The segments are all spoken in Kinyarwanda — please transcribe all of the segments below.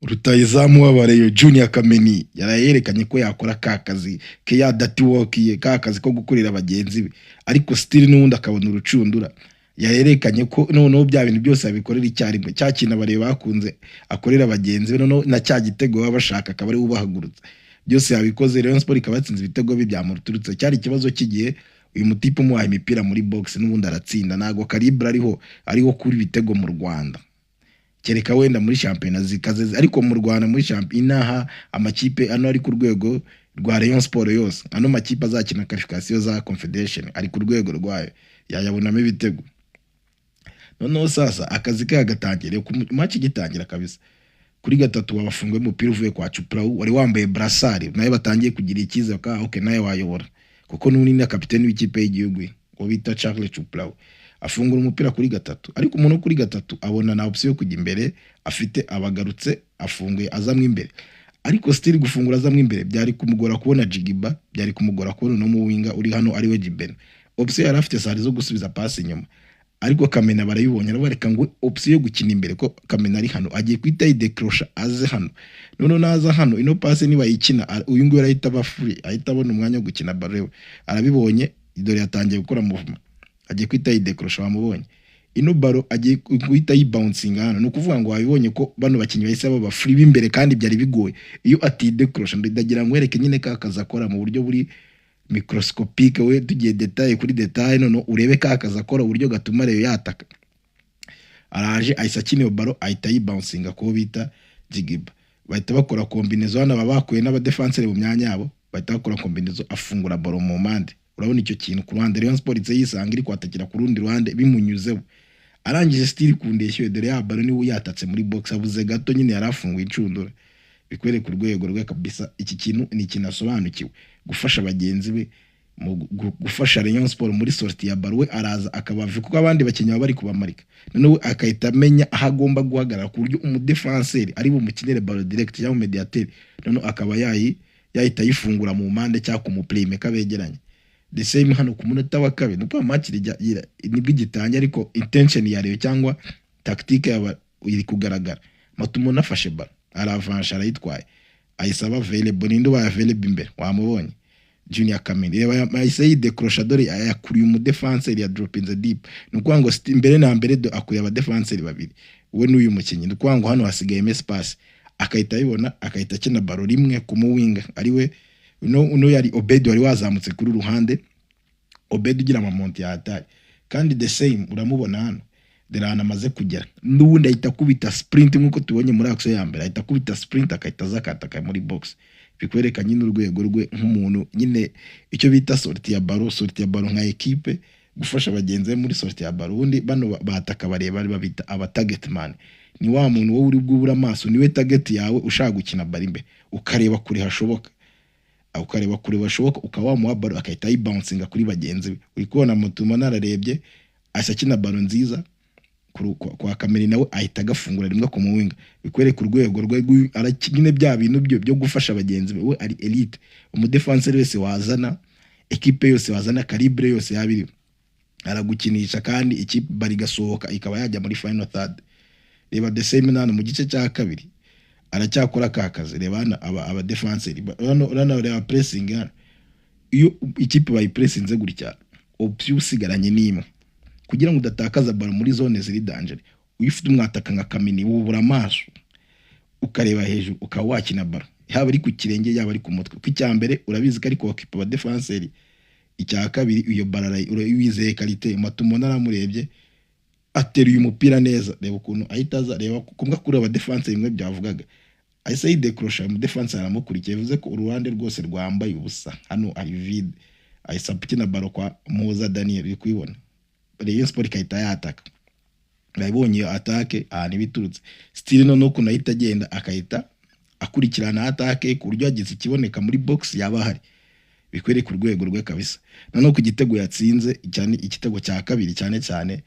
Rutahizamu w'Abareyo Junior Kameni yaraye yerekanye ko yakora ka kazi ke, ya dirty work ye, ka kazi ko gukorera bagenzi be, ariko still n'ubundi akabona urucundura. Yarerekanye ko noneho bya bintu byose abikorera icyarimwe, cya kintu Abareyo bakunze akorera bagenzi be, noneho na cya gitego baba bashaka akaba ari we ubahagurutsa. Byose yabikoze. Rayon Sport ikaba yatsinze ibitego bye byamuturutse. Cyari ikibazo cy'igihe. Uyu mutipe umuhaye imipira muri box n'ubundi aratsinda. Ntabwo calibre ariho kuri ibitego mu Rwanda, kereka wenda muri shampiyona zikaze, ariko mu Rwanda muri shampiyona inaha amakipe ano ari ku rwego rwa Rayon Sport yose, ano makipe azakina qualification za Confederation ari ku rwego rwayo, yayabonamo ibitego. Noneho sasa akazi ke kagatangira ku match igitangira kabisa. Kuri gatatu wabafunguye umupira uvuye kwa Chuprau wari wambaye brassard, nawe batangiye kugira icyizere ko okay, nawe wayobora, kuko n'undi ni kapiteni w'ikipe y'igihugu uwo bita Charles Chuprau. Afungura umupira kuri gatatu, ariko umuntu wo kuri gatatu abona na option yo kujya imbere afite abagarutse, afunguye azamwe imbere, ariko still gufungura azamwe imbere byari kumugora kubona Jigiba, byari kumugora kubona no mu winger uri hano ariwe Jibena. Option yari afite sari zo gusubiza pass inyuma, ariko Kamena barayibonye, arabareka ngo option yo gukina imbere ko Kamena ari hano, agiye guhita yidécrocha aze hano. Noneho naza hano, ino passe nibayikina, uyu nguyu arahita aba free, ahita abona umwanya wo gukina ballon we. Arabibonye, dore yatangiye gukora movement, agiye guhita yidécrocha, bamubonye. Ino ballon agiye guhita yibouncinga hano. Ni ukuvuga ngo wabibonye ko bano bakinnyi bahise baba free b'imbere, kandi byari bigoye iyo atidécrocha. Ndagira ngo wereke nyine ka kazi akora mu buryo buri microscopique, we tugiye détail kuri détail. Noneho urebe ka kazi akora uburyo gatuma Rayon yataka. Araje, ahise akina iyo ballon, ahita yibouncinga kuwo bita Jigiba, bahita bakora combinaison. Hano baba bakuye n'abadefanseri mu myanya yabo, bahita bakora combinaison, afungura ballon mu mpande. Urabona icyo kintu ku ruhande, Rayon Sport itse yisanga iri kwatakira ku rundi ruhande bimunyuzeho. Arangije still ku ndeshyo, dore ya ballon niwe yatatse muri box, abuze gato nyine, yari afunguye inshundura. Bikwereka urwego rwe kabisa. Iki kintu ni ikintu asobanukiwe, gufasha bagenzi be mu gufasha Rayon Sport muri sortie ya ballon. We araza akabava kuko abandi bakinnyi baba bari kubamarika, noneho we akahita amenya aho agomba guhagarara ku buryo umudefanseri ari bumukinire ballon direct cyangwa umediateri, noneho akaba yahita ayifungura mu mpande cyangwa ku muplaymaker begeranye. The same hano ku munota wa kabiri, nuko match nibwo igitangira, ariko intention ya Rayon cyangwa tactique yaba iri kugaragara. Matumo afashe ballon, aravansha, arayitwaye, ahise aba available. Ninde ubaye available imbere? Wamubonye, Junior Kameni. Reba yahise yidécrocha, dore yakuriye umudefanseri, ya dropinze deep. Ni ukuvuga ngo mbere na mbere akuriye abadefanseri babiri, we n'uyu mukinnyi. Ni ukuvuga ngo hano hasigayemo espace, akahita ayibona, akahita akina ballon rimwe ku muwinga ariwe uno yari Obed wari wazamutse kuri ruhande. Obed ugira amamonti ya hatari kandi the same, uramubona hano, dore ahantu amaze kugera. N'ubundi ahita akubita sprint nk'uko tubonye muri action ya mbere, ahita akubita sprint, akahita aza akataka muri box. Bikwereka nyine urwego rwe nk'umuntu nyine, icyo bita sortie ya ballon, sortie ya ballon nka ekipe, gufasha bagenzi be muri sortie ya ballon. Ubundi bano bataka bareba babita aba target man, ni wa muntu wowe uri bwubura amaso, niwe target yawe. Ushaka gukina ballon imbere, ukareba kure hashoboka, ukareba kure bashoboka, ukaba wamuha ballon akahita ayibouncinga kuri bagenzi be. Uri kubona Mutuma nararebye, ahise akina ballon nziza kwa Kameri, nawe ahita agafungura rimwe ku muwinga. Bikwereka urwego rwe nyine bya bintu byo gufasha bagenzi be. We ari elite, umudefanseri wese wazana, ekipe yose wazana, calibre yose yaba irimo, aragukinisha kandi ikipe bari igasohoka ikaba yajya muri final third. Reba the same nano mu gice cya kabiri aracyakora ka kazi. Reba hano aba abadefanseri hano, reba pressing hano. Iyo ikipe bayipressinze gutya, option usigaranye ni imwe kugira ngo udatakaza ballon muri zone ziri danger. Iyo ufite umwataka nka Kameni, wubura amaso ukareba hejuru, ukaba wakina ballon, yaba ari ku kirenge, yaba ari ku mutwe, kuko icya mbere urabizi ko ari kokipa abadefanseri, icya kabiri iyo ballon wizeye qualité. Matumo naramurebye, ateruye umupira neza. Reba ukuntu ahita aza, reba kumwe kuri abadefanseri bimwe byavugaga, ahise yidécrocha, umudefanseri aramukurikiye, bivuze ko uruhande rwose rwambaye ubusa, hano ari vide. Ahise akina ballon kwa Muhoza Daniel, uri kubibona, Rayon Sport ikahita yataka. Urabibonye iyo attaque ahantu iba iturutse. Still noneho ukuntu ahita agenda, akahita akurikirana attaque ku buryo yagize ikiboneka muri box yaba ahari. Bikwereka urwego rwe kabisa. Noneho ku gitego yatsinze cyane, igitego cya kabiri, cyane cyane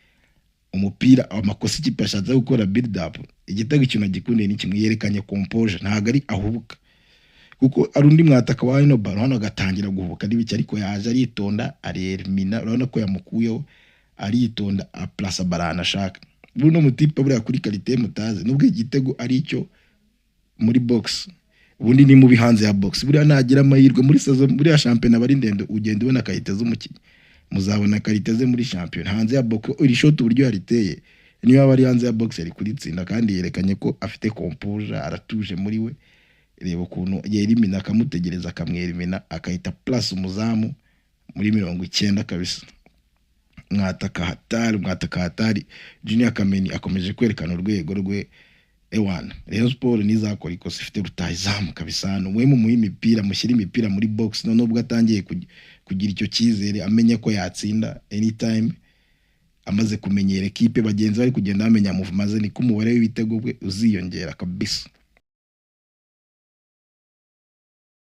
umupira, amakosa ikipe yashatse gukora build up. Igitego ikintu agikundiye ni kimwe, yerekanye composure, ntabwo ari ahubuka, kuko ari undi mwataka wa ino ballon hano agatangira guhubuka n'ibiki, ariko yaje aritonda, arerimina, urabona ko yamukuyeho, aritonda, aplasa ballon ahantu ashaka. Buno mutipe buriya kuri qualité mutazi, nubwo igitego ari icyo. muri box. Ubundi ni mubi hanze ya box. Buriya nagira amahirwe muri saison, buriya shampiyona aba ari ndende, ugenda ubona qualité z'umukinnyi. Muzabona qualité ze muri shampiyona. Hanze ya box, iri shoti uburyo yariteye, niyo yaba ari hanze ya box yari kuritsinda. Kandi yerekanye ko afite composure, aratuje muri we. Reba ukuntu yerimina, akamutegereza, akamwerimina, akahita place umuzamu muri 90 kabisa. Mwataka hatari, mwataka hatari. Junior Kameni akomeje kwerekana urwego rwe. Ewana, Rayon Sport ntizakora ikosa ifite rutahizamu kabisa. Hano mwe mumuhe imipira, mushyire imipira muri box. None ubwo atangiye kugira icyo cyizere, amenya ko yatsinda anytime, amaze kumenyera ekipe, bagenzi bari kugenda bamenya mouvement ze, niko umubare w'ibitego bwe uziyongera kabisa.